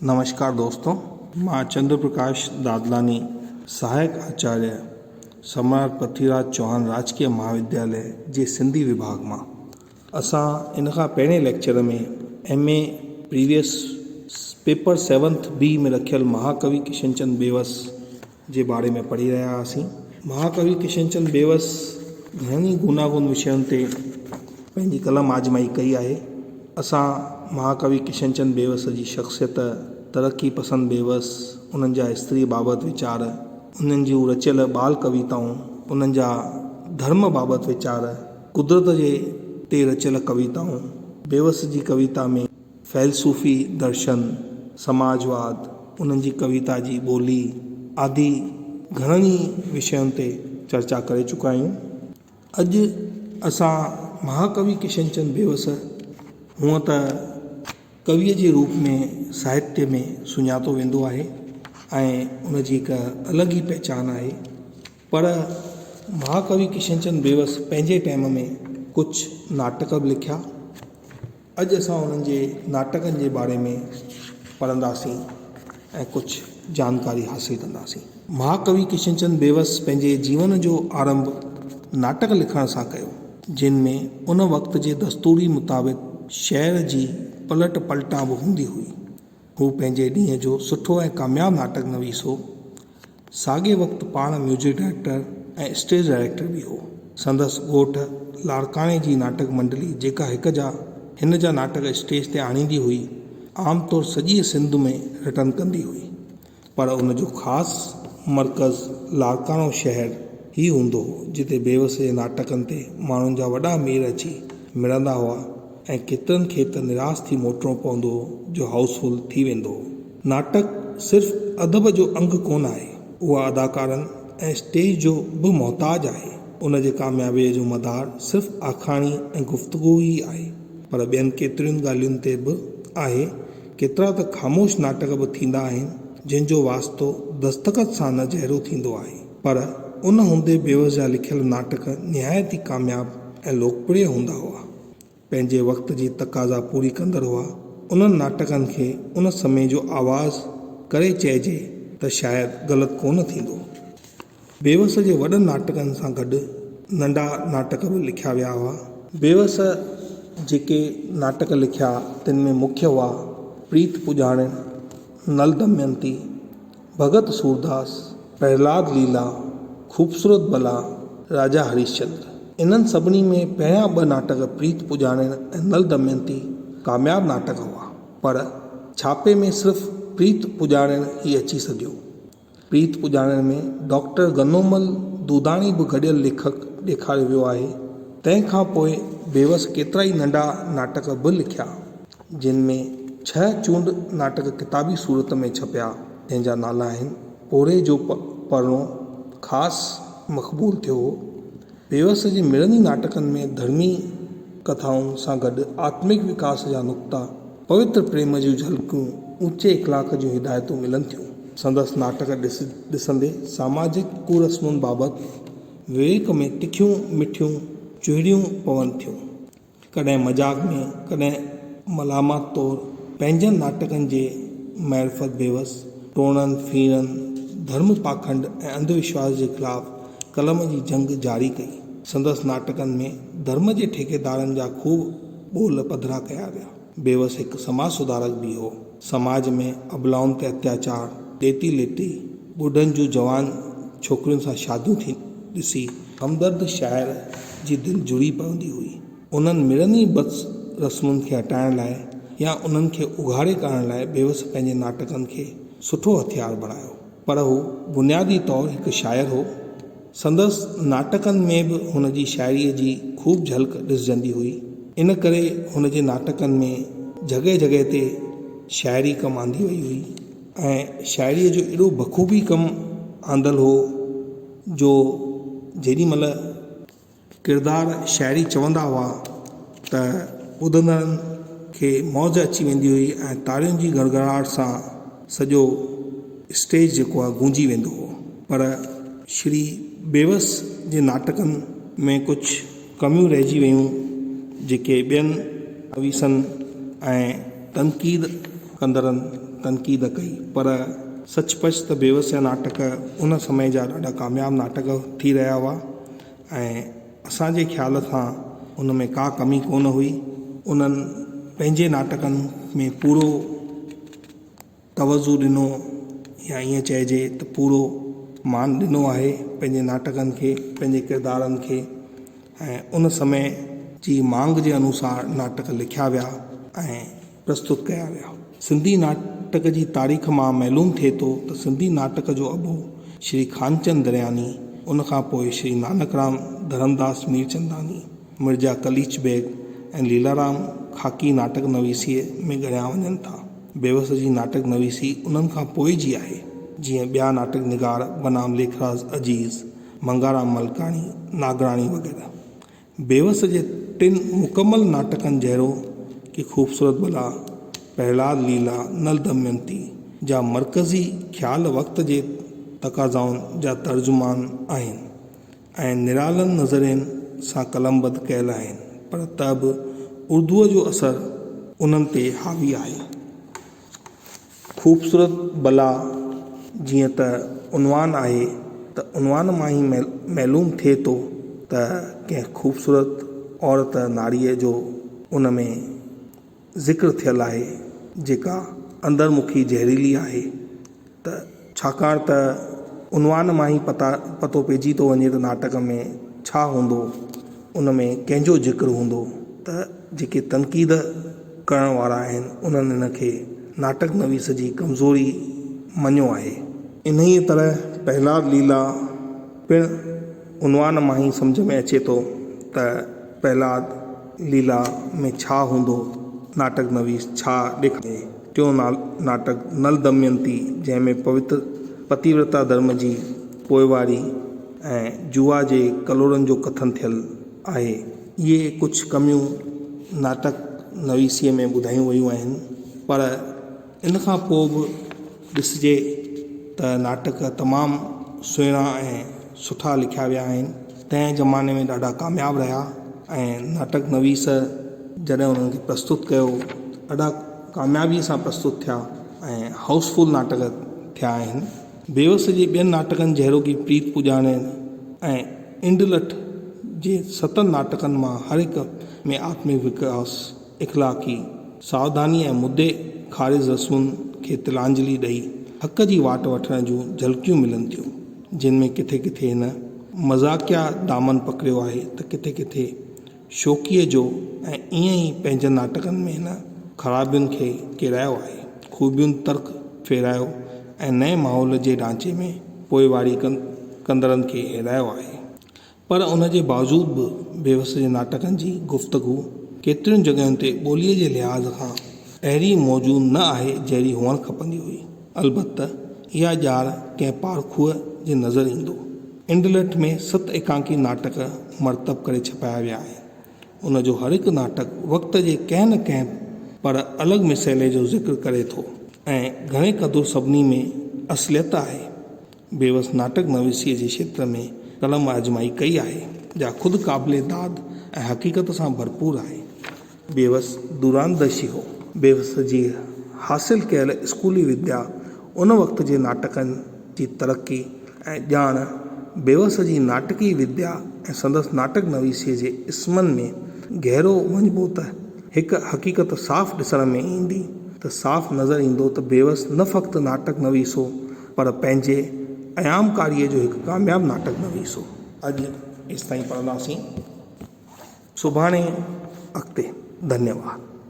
نمشڪار دوستو مان چندر پرڪاش دادلاني سهائڪ آچاريه سمراٽ پرٿوي راج چوهان راجڪيه مهاودياليه جي سنڌي وڀاڳ مان اسان ان کان پهرين lecture ۾ M A previous paper seventh B ۾ رکيل مهاڪوي ڪشنچند بيوس جي باري ۾ پڙهي رهيا هئاسين. مهاڪوي ڪشنچند بيوس گهڻن ئي گوناگون وشين تي پنهنجي قلم آزمائي ڪئي آهي. اسان مهاڪوي ڪشنچند بيوس جي شخصيت، ترقي پسند بيوس، انهن جا استري بابت ويچار، انهن جون رچيل ٻال ڪويتائون، انهن جا ڌرم بابت ويچار، قدرت جي تي رچيل ڪويتائون، بيوس جي ڪويتا ۾. فيلسوفي درشن، سماجواد، انهن جي ڪويتا جي ٻولي آدي گهڻن ئي وشين تي چرچا ڪري چڪا آهيون. اڄ اسان مهاڪوي ڪشنچند بيوس هونء ته ڪويء جي روپ ۾ ساهتيه ۾ سڃاتو ويندو آهي ۽ ان جي هڪ الڳ ئي پهچان آهي پر مهاڪوي ڪشنچند بيوس پنهنجي ٽائيم ۾ ڪجهه ناٽڪ به لکيا. اڄ اسان انهن جي ناٽڪن جي باري ۾ پڙهنداسين ۽ ڪجهه جانڪاري حاصل ڪنداسين. مهاڪوي ڪشنچند بيوس پنهنجي جيون جو آرنڀ ناٽڪ لکڻ سان ڪيو، جن ۾ ان وقت جي دستوري مطابق شعر جي پلٽ پلٽان به هوندي هئي. هو پنهنجي ڏينهن جو سٺو ۽ ڪامياب ناٽڪ نويس هو. ساڳئي وقت پاڻ ميوزڪ ڊائريڪٽر ۽ اسٽيج ڊائريڪٽر به هو. سندس ڳوٺ لاڙڪاڻي جي ناٽڪ منڊلي جيڪا هڪ جا هن جا ناٽڪ اسٽيج تي آڻيندي هئي، عام طور سڄيء سنڌ ۾ رٽن ڪندي هئي. پر ان جو خاص مرڪز لاڙڪاڻو شهر ئي هوندو هو، جتي بيوس جي ناٽڪن تي ماڻهن جا وڏا ميڙ اچي مڙندا هئا ۽ ڪيترن کي ته نراس ٿي موٽڻو پوندو هو جو هائوس فل ٿي ويندو هو. ناٽڪ صرف ادب جو انگ ڪونه آهي، اها اداڪارن ۽ اسٽيج جو به محتاج آهي. ان جي ڪاميابيء جو مدار صرف آکاڻي ۽ گفتگو ئي آهي، پر ٻين ڪيترين ڳالهين تي به آهي. ڪيترا ته خاموش ناٽڪ به ٿيندا آهن، جن جو واسطو دستخط سان نه جهڙو ٿيندو آهي، پر ان هوندي بيوس جا لکيل ناٽڪ نهايت ئي ڪامياب ۽ لوڪپريه هوندا هئا. پنهنجي وقت جي تقاضا پوري ڪندڙ هئا. انهن ناٽڪن کي ان سمي جو آواز ڪري چئجي ته شايد غلط ڪونه ٿيندو. بيوس جي وڏن ناٽڪن سان گڏ ننڍا ناٽڪ به لکيا ويا هئا. بيوس جيڪي ناٽڪ لکيا تن ۾ مکيه هئا پريت پڄاڻڻ، نل دمينتي، ڀڳت سورداس، پرهلاد ليلا، خوبصورت بلا، راجا هريشچندر. انهن سڀني ۾ پهريان ٻه ناٽڪ پريت پڄاڻڻ ۽ نل دمينتي ڪامياب ناٽڪ هئا، پر ڇاپي ۾ صرف پريت پڄاڻڻ ئي اچي سگهيو. پريت پڄاڻڻ ۾ ڊاڪٽر گنومل دوداڻي به گڏيل ليکڪ ڏيکاريو ويو آهي. تنهن کان پوء بيوس ڪيترائي ننڍا ناٽڪ به لکيا. جن ۾ ڇهه چونڊ ناٽڪ ڪتابي صورت ۾ ڇپيا، جنهن جا نالا آهن، پورهئي جو پرڻو خاص مقبول ٿيو هو. بيوس جي مڙني ناٽڪن ۾ ڌرمي ڪٿائن سان گڏ آتمڪ وڪاس جا نقطا، پوتر پريم جون جهلڪيون، اوچي اخلاق جون هدايتون ملن ٿيون. سندس ناٽڪ ڏسندي ساماجڪ ڪورسمن بابت وويڪ ۾ تکيون مٺيون چهڙيون پون ٿيون. ڪڏهن مذاق ۾ ڪڏهن ملامت طور پنهنجن ناٽڪن جي معرفت بيوس، ٽوڻن، ڦيڻن، ڌرم پاکنڊ ۽ انڌ وشواس جي خلاف قلم جي جنگ جاري ڪئي. سندس ناٽڪن ۾ ڌرم جي ٺيڪيدارن جا خوب ٻول پڌرا ڪيا ويا. بيوس هڪ سماج سڌارڪ به هو. سماج ۾ ابلائن تي اتياچار، ڏيتي ليتي، ٻڍن جون جوان ڇوڪرين سان شاديون ٿيندي ڏسي همدرد شاعر جي دل جڙي پوندي هئي. انهن مڙني بد رسمن کي هٽائڻ لاء يا انهن کي اگهاڙي ڪرڻ لاء بيوس پنهنجي ناٽڪن کي سٺو هٿيار بڻايو. پر هو بنيادي طور هڪ شاعر هو. سندس ناٽڪن ۾ به هن جي شاعريء جي خوب جهلڪ ڏسجندي هئي. ان ڪري هن جي ناٽڪن ۾ جڳهه جڳهه تي شاعري ڪم آندي وئي هئي ۽ شاعريء جو ايڏو بخوبي ڪم آندل هو جو جيڏي مهل ڪردار شاعري چوندا هئا ته ٻڌندڙن کي موج اچي ويندي هئي ۽ تاڙين جي گڙگڙاهٽ سان سڄو اسٽيج جيڪو آهي گونجي ويندو هو. پر شري بيوس جي ناٽڪن ۾ ڪجهه ڪميون رهجي ويون جيڪي ٻين نويسن ۽ تنقيد ڪندڙن تنقيد ڪئي پر سچ پچ ته بيوس جا ناٽڪ ان سمي جا ڏاڍا ڪامياب ناٽڪ ٿي رهيا هئا ۽ اسان جي خيال کان ان ۾ ڪا ڪمي ڪونه هئي انهن پنهنجي ناٽڪن ۾ پورو توجه ڏنو يا ائين چئجي ته پورو مان ڏنو آهي پنهنجي ناٽڪن کي پنهنجي ڪردارن کي ۽ ان سمي جي مانگ جي انوسار ناٽڪ لکيا ويا ۽ پرستت ڪيا ويا. سنڌي ناٽڪ جي تاريخ مان معلوم ٿئي ٿو ته سنڌي ناٽڪ جو ابو شري خانچند درياني، ان کان پوء شري نانڪرام ڌرمداس ميرچنداني، مرزا قليچ بيگ ۽ ليلارام خاڪي ناٽڪ نويسيء ۾ ڳڻيا وڃن ٿا. بيوس جي ناٽڪ نويسي انهن کان پوء جي آهي، جيئن ٻيا ناٽڪ نگار بنام ليکراج عزيز، منگهارام ملڪاڻي، ناگراڻي وغيره. بيوس جي ٽن مڪمل ناٽڪن جهڙو ڪي خوبصورت بلا، پهلاد ليلا، نل دمينتي جا مرڪزي خيال وقت جي تقاضائن جا ترجمان آهن ۽ نرالن نظرين سان قلمبند ڪيل آهن پر ته به اردوء جو اثر انهن تي حاوي آهي. خوبصورت بلا جيئن ته عنوان آهي ته عنوان مان ئي معلوم ٿئي ٿو ته ڪنهن خوبصورت عورت ناريء جو ان ۾ ذڪر ٿيل آهي جيڪا اندر مکي زهريلي آهي ته ڇاڪاڻ ته عنوان مان ئي پتا پتو پئجي ٿو وڃي ته ناٽڪ ۾ ڇا هوندو ان ۾ ڪنهن جو ذڪر هوندو ته جيڪي تنقيد ڪرڻ وارا آهن انهن ان کي ناٽڪ نويس جي ڪمزوري مڃيو آهي. انهيء طرح پهلاد ليلا پڻ عنوان مان ئي سمجهه ۾ اچي ٿو ته پهلاد ليلا ۾ ڇا هوندو، ناٽڪ نويس ڇا ڏيکاري. ٽيون ناٽڪ نل دمينتي جنهن ۾ پوتر پتيورتا ڌرم جي پوئواري ۽ جوا جي ڪلورن جو ڪٿن ٿيل آهي. اهي ڪجهه ڪميون ناٽڪ نويسيء ۾ ٻڌايون ويون آهن، پر ان کان پوء به ڏسجي ته ناٽڪ تمام سهڻا ۽ سٺا لکيا ويا آهن. تنهن زماني ۾ ڏاڍا ڪامياب رهيا ۽ ناٽڪ نويس جڏهن انهن کي پرستت ڪيو ڏاڍا ڪاميابيء سان پرستت ٿيا ۽ هائوس فل ناٽڪ ٿيا آهن. بيوس جي ٻين ناٽڪن جهڙوڪ پريت پڄاڻي ۽ انڊلٺ جي ستن ناٽڪن مان هر هڪ ۾ آتمڪ وڪاس، اخلاقي ساوڌاني ۽ مدي خارج رسمن کي تلانجلي ڏئي حق جي واٽ وٺڻ جون جهلڪيون ملن ٿيون، جن ۾ ڪٿي ڪٿي هن مذاقيه دامن پڪڙيو آهي ته ڪٿي ڪٿي شوقيء جو ۽ ائين ئي پنهنجن ناٽڪن ۾ هن خرابين کي ڪيرايو آهي، خوبين طرف ڦيرايو ۽ نئين ماحول جي ڍانچي ۾ پوئواري ڪندڙن کي هيرايو آهي. پر ان جي باوجود به بيوس جي ناٽڪن جي گفتگو ڪيترين جڳهين تي ٻوليء جي لحاظ کان اهڙي موزون نه آهي جهڙي هئڻ کپندي هئي. البته اها ڄاڻ ڪنهن پارکوء جي نظر ايندو. انڊلٺ ۾ ست ايڪانڪي ناٽڪ مرتب ڪري ڇپايا ويا آهن. ان جو هر هڪ ناٽڪ وقت جي ڪنهن نه ڪنهن پر الڳ مسئلي جو ذڪر ڪري ٿو ۽ گهڻي قدر سڀني ۾ اصليت آهي. بيوس ناٽڪ نويسيء جي کيتر ۾ قلم آزمائي ڪئي آهي، جا خود قابل داد ۽ حقيقت سان ڀرپور آهي. بيوس دورانديشي هو. بيوس جي حاصل ڪيل اسڪولي وديا، ان وقت جي ناٽڪن جي ترقي ۽ ڄاڻ، بيوس جي ناٽڪي وديا ۽ سندس ناٽڪ نويسيء جي اسمن ۾ گهرو وڃبو ته هڪ حقيقت صاف ڏسڻ ۾ ايندي ته صاف نظر ايندو ته بيوس نه فقط ناٽڪ نويس هو پر پنهنجي ايامڪاريء جو هڪ ڪامياب ناٽڪ نويس هو. اڄ ايستائين پڙهنداسين. سڀاڻي اڳتي. ڌنيواد.